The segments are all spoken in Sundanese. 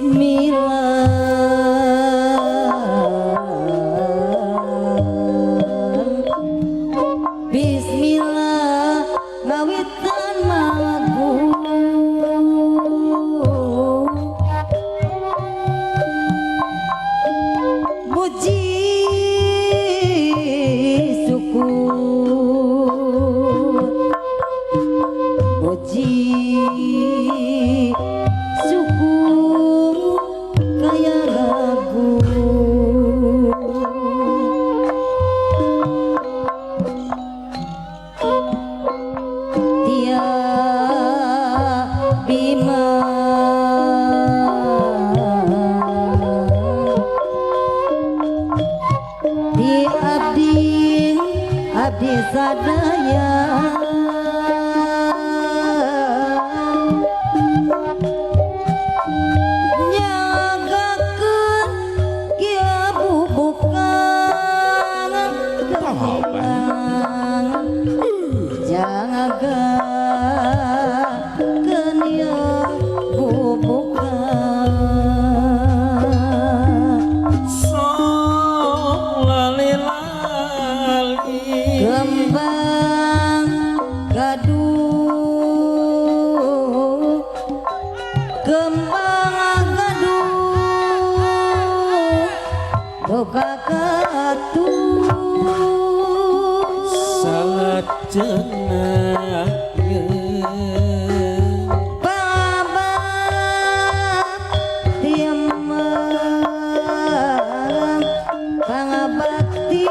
Bismillah Bismillah ngawitan magu muji syukur muji syukur kaya ragu Tia Bima Di abdi abdi sadaya nyagakeun kieu bubukan kembang jagakeun ieu bubukan Sok lali-lali kembang gaduh kembang gaduh boga katuh salajengna Baba tiemang pangabakti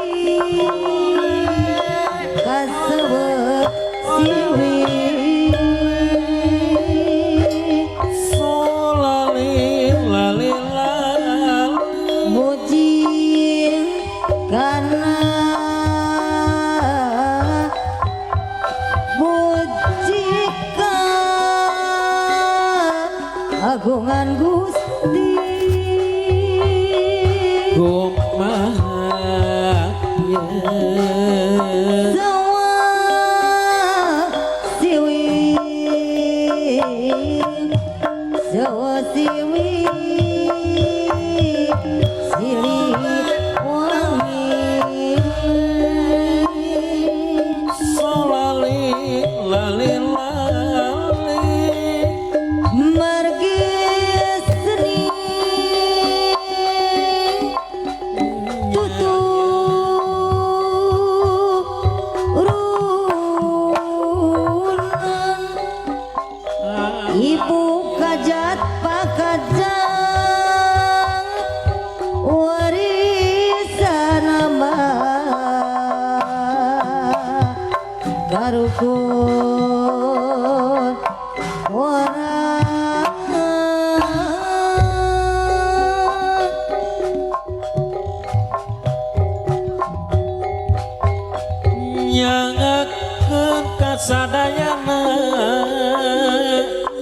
kasewek siwi Solali lali lali muji kana muji ka agungan Gusti kumaha Sawa siwi sawa siwi silih wangi Solali lali lali margi seni tuturunan ibu kajat pakajang warisan nama karukun orang nyangakeun kasadayana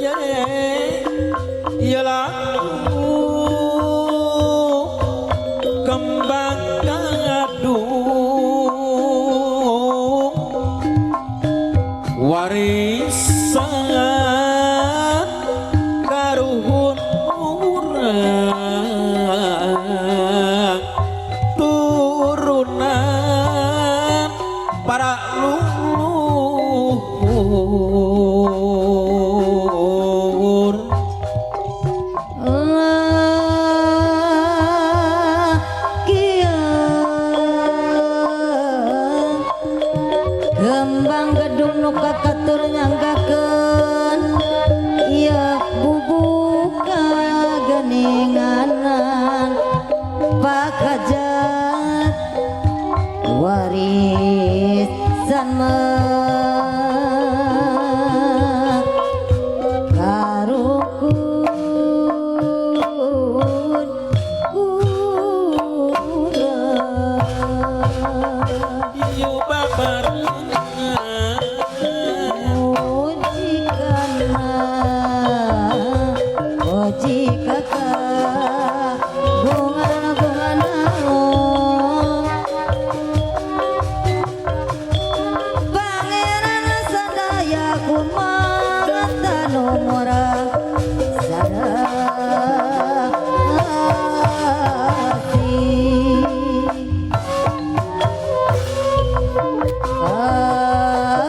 ye ieu lagu kembang gadung warisan karuhun urang turunan para leluhur. orang sarasi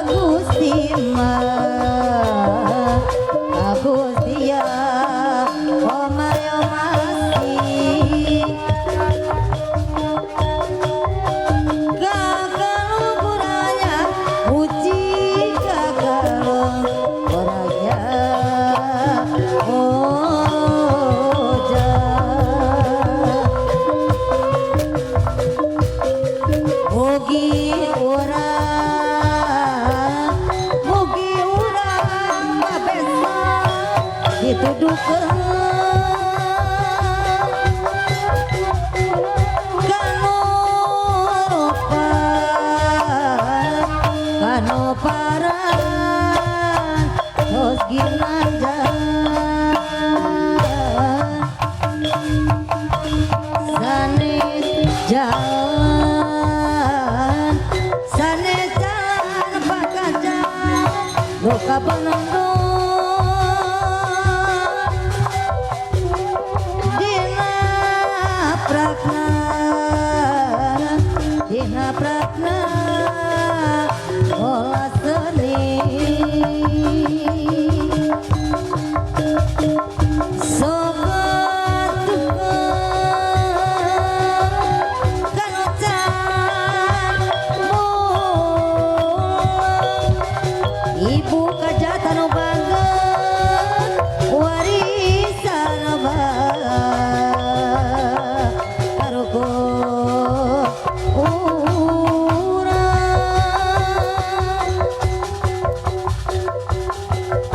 Gusti mah Gusti ya omayo masih kakalukuranya uji kakalukuranya oja mugi urang babesa dituduhkeun kanu rupa kanu paran tos ginanjar sanes jalan sanes jalan pakajan loka penunggu dina prakna dina prakna olah seni sobat kanu can ibu kajatan bangga warisan karuko urang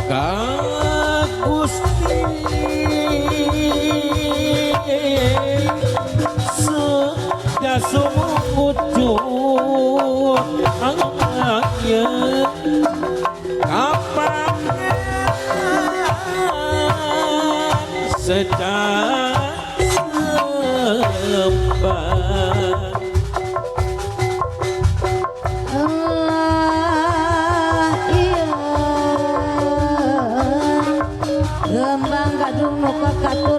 Ka Gusti sejasumujud aya kapan secara sembah Allah iya kembang gadung nu kakatuh